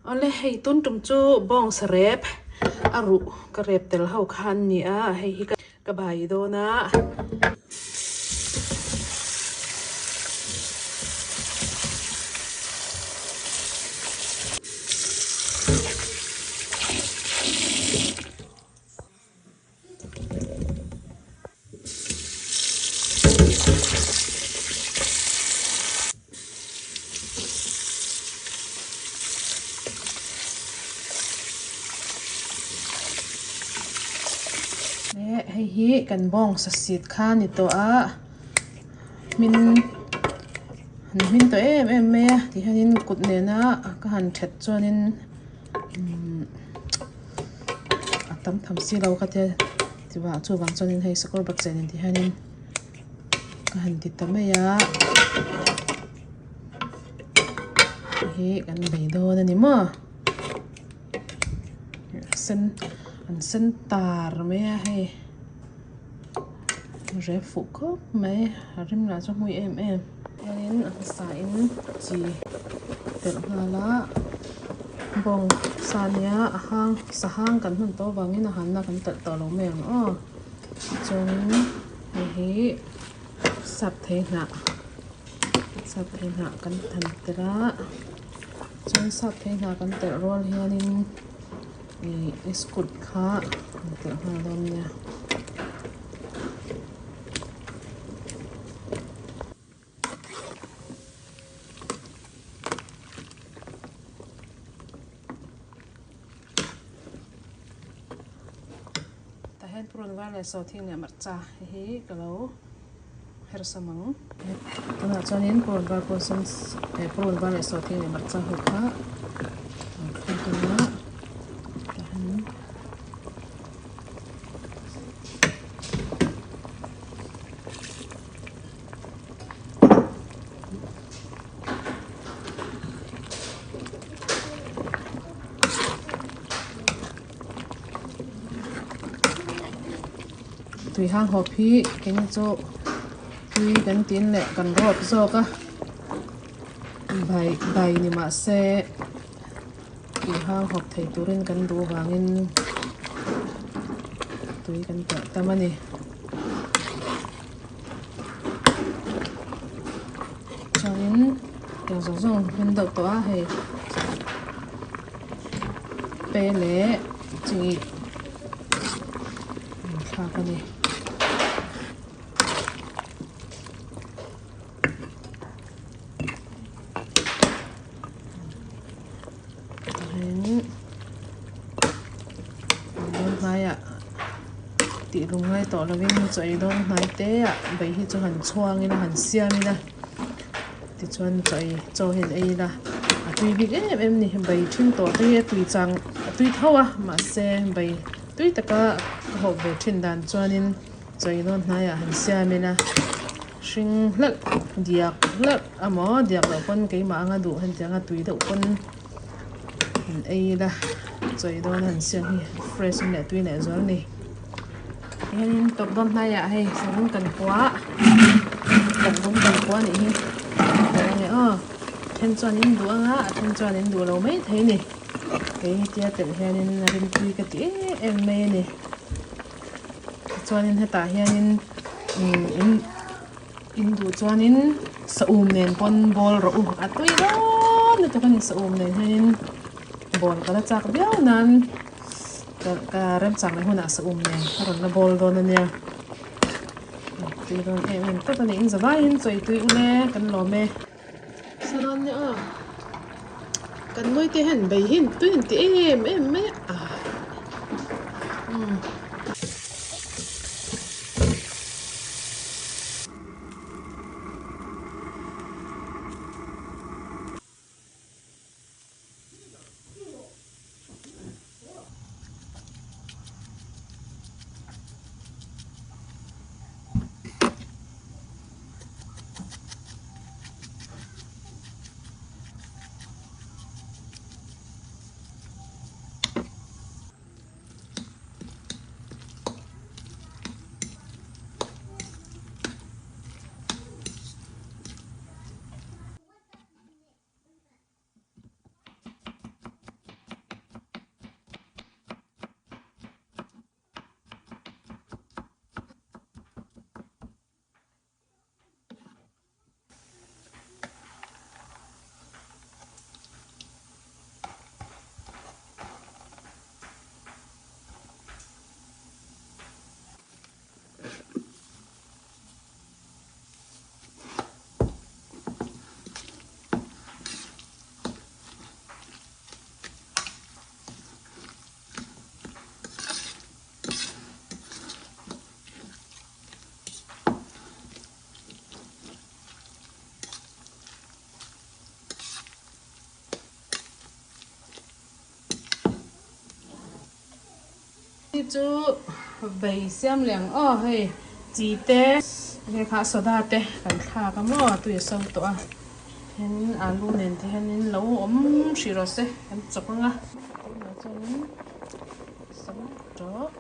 Awle hei tun tum chu bawngsa rep a ruh ka rep tel ho kha an ni a hei hi ka bai dawn a. Hei hi kan bawng sasit kha a ni tawh a hmin an hmin tawh em em mai a tihianin kut nena ka han that chuanin a tam tham si lo kha tia chuvang chuvang chuanin hei sakawr bakcheh nen ti hianin ka han ti ta mai a hei hi kan bei dawn a ni maw a sen an sen tar mai a hei rep fuh khawp mai a rim lah chu a hmui em em. Chuanin a hmasa in chi telh nghal a bawng sa nia a hang sa hang kan hman tawh avangin a hanna kan telh tawh lo mai ang aw chuanin hei hi sap thei hnah sap thei hnah kan han telh a chuan sap thei hnah kan telh rual hianin ih iskut kha kan telh nghal dawn nia. Tah hian purun var leh sawhthing leh hmarcha hi ka lo her sam ang. Tunah chuanin purun var pawh sen purun var leh sawhthing leh hmarcha ho kha a thleng dawn a tah hian. Tui hang hawp hi keini chu tui kan tin leh kan rawp zawk a bai bai ni mah se tui hang hawp thei turin kan duh vangin tui kan telh tam a ni. Chuanin tiang zawng zawng hmin deuh tawh a hei pe leh chi an thlak a ni. Dawn hnaiah tih lung ngai tawh lovin chaw ei dawn hnai te ah bai hi chu han chhuang ila han siam ila tichuan chaw ei chaw hian ei ila a tui bik em em a ni bai thin tawh te hi a tui chang a tui tho a mahse bai tui taka ka hawp ve thin dan chuanin chaw ei dawn hnaiah han siam ila hring hlauh diak hlauh amaw diak loh pawn keimah anga duh han tih anga tui deuh pawn han ei ila chaw ei dawn han siam hi fresh in leh tui leh zual a ni tihianin tawp dawn hnaiah hei savun kan kua savun kan kua anih hi enge aw then chuan in duh anga a then chuan in duh lo mai thei a ni kei hetia telh hianin a rimtui ka ti em em mai a ni tichuanin hetah hianin in In duh chuanin saum nen pawn bawl rawh u a tui dawn lutuk a ni saum nen hianin bawl ka la chak viau nan ka remchang leh hunah saum nen ka rawn la bawl dawn a nia tui dawn em em tawp a ni in zavaiin chawi tui ule kan lawm e. Sa dawn nia aw kan nawi te hian bei hi tui an ti em em mai a. hi chu bai siam leh ang aw hei chi te hei kha soda te kan thlak a maw tui a so tawh a then alu nen te hianin lo awm hrih rawh se kan chawk ang a tunah chuanin so tawh.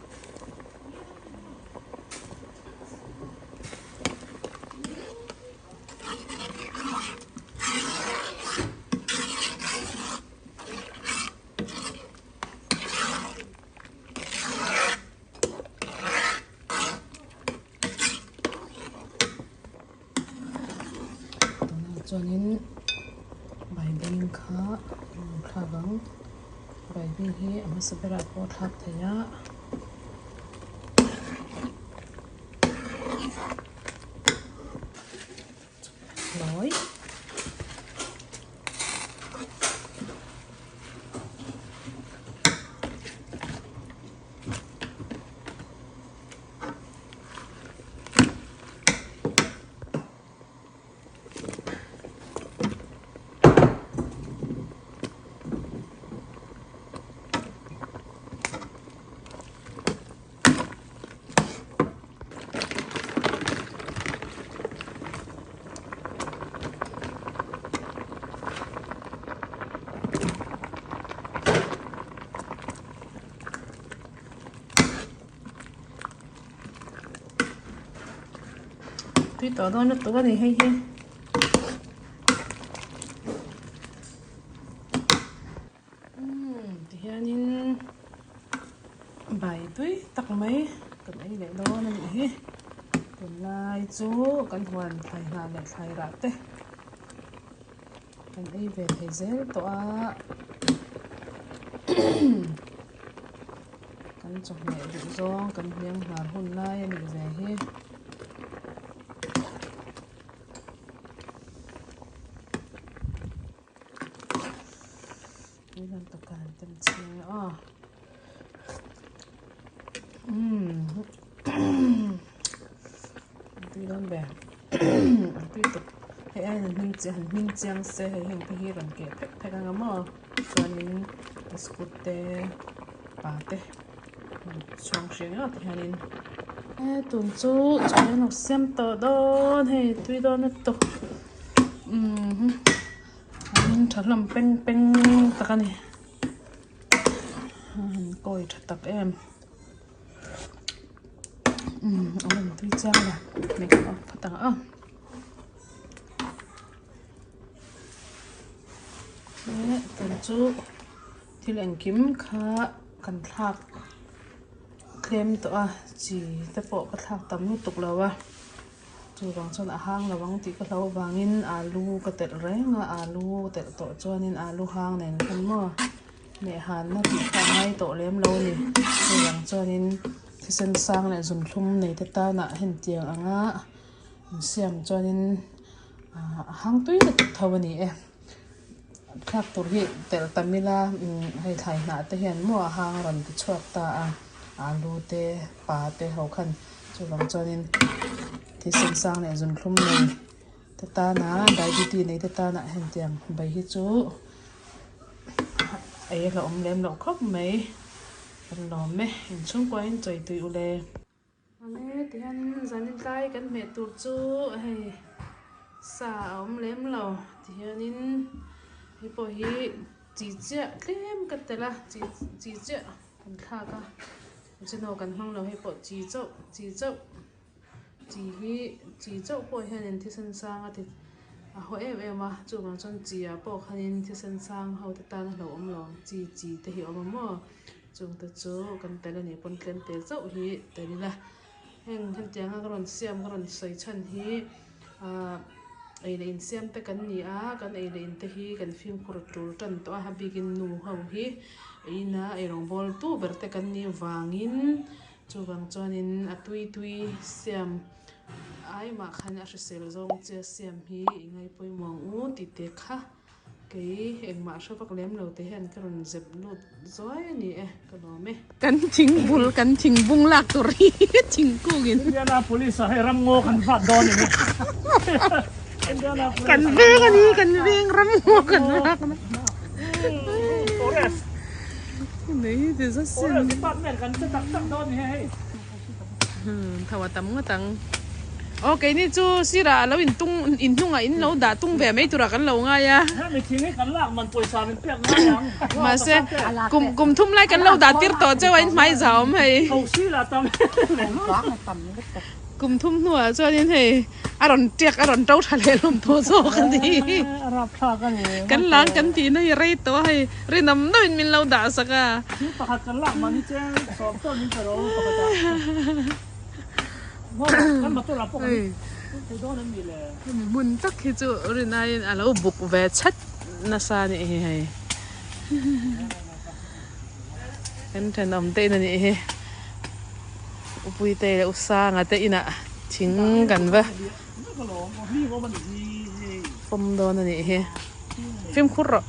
Tunah chuanin baibing kha a rawn thlak ang baibing hi a hmasa berah pawh a thlak thei a. Hlawi. Tui tawh dawn lutuk a ni hei hi. Umm tihianin bai tui tak mai kan ei leh dawn a nih hi. Tunlai chu kan huan thlai hnah leh thlai rah te kan ei ve thei zel tawh a kan chawhmeh duh zawng kan hniang hnar hun lai a nih ve hi. Tui lam tak ka han tem chhing a umm tui dawn ve tui tuk hei aiin an hming han hming chiang se hei heng te hi rawn keh phek phek anga maw chuanin biscuit te pa te chhuang hreng ah te hianin he tun chu chaw an lo siam tawh dawn hei tui dawn lutuk umm. A hming tha hlawm peng peng tak a ni a han kawi tha tak em umm a rawn tui chiang a make up phawt ang a he tun chu thil engkim kha kan thlak tlem tawh a chi te pawh ka thlak tam lutuk lo a. Chuvang chuan a hang lo ang tih ka hlau avangin alu ka telh reng a, alu telh tawh chuanin alu hang nen khan maw leh hanna tih kha a ngai tawh lem lo a ni. Chuvang chuanin thisen sang leh zunthlum nei te tanah hetiang anga insiam chuanin a hang tui lutuk tho a ni e. Thlak tur hi telh tam ila hei thlai hnah te hian maw a hang a rawn ti chhuak ta a alu te pa te ho khan chuvang chuanin thisen sang leh zunthlum nei te tana diabetes nei te tana hetiang bai hi chu ei a hlauhawm lem loh khawp mai kan lawm e inchhungkuain chawi tui ule. Awle tihianin zanin tlai kan hmeh tur chu hei sa a awm lem lo tihianin hei pawh hi chi chiah tlem ka telh a chi chi chiah kan thlak a chino kan hmang lo hei pawh chi chauh chi chauh chi hi chi chauh pawh hianin thisen sang a ti a haw em em a chuvang chuan chi ah pawh khanin thisen sang ho te tan a hlauhawm lo ang chi chi te hi a awm a maw. Chungte chu kan tel a nih pawn tlem tel chauh hi tel ila heng hetianga ka rawn siam ka rawn sawi chhan hi ahh ei leh insiam te kan ni a kan ei leh in te hi kan fimkhur tul tan tawh a a bikin nu ho hi eina eirawng bawl tu ber te kan nih vangin chuvang chuanin a tui tui siam ai mah khan a hrisel zawng che siam hi i ngai pawimawh ang u tih te kha. Kei engmah hre vak lem lo te hian ka rawn zep lut zuai a ni e, ka lawm e. Kan thing bul, kan thing bung lak tur hi thingkung in. Indianapolis ah hei ram ngaw kan vat dawn a ni. Indianapolis. Kan veng a ni, kan veng ram ngaw kan lak na. Forest. Nei. ti za sin. Forest department kan che tak tak dawn ni hei. Tho a tam ngawt ang. Aw keini chu sirah a lo in tung in hnungah in lo dah tung ve mai turah kan lo ngai a. Hemi thing hi kan lak man pawisa min pek ngai ang. Mahse kum kum thum lai kan lo dah tir tawh cheu a in hmai za awm hei. Tho sirah a tam Kum thum hnuah chuanin hei a rawn tiak a rawn to tha leh hlawm tawh zawk a ni. Rapthlak a ni. Kan lang kan tihna hi rei tawh a hei rinawm deuhin min lo dah sak a. Thil pakhat kan lak mahni cheng sawm tawh min pe ro pakhat ah. Kan motor ah pawh kan thei dawn em ni le. Hemi hmun tak hi chu rin aiin a lo buk ve chat nasa a nih hi hei. Kan thenawm te in a nih hi. Upuite leh Usanga te inah thing kan va fawm dawn a nih hi. Fimkhur rawh.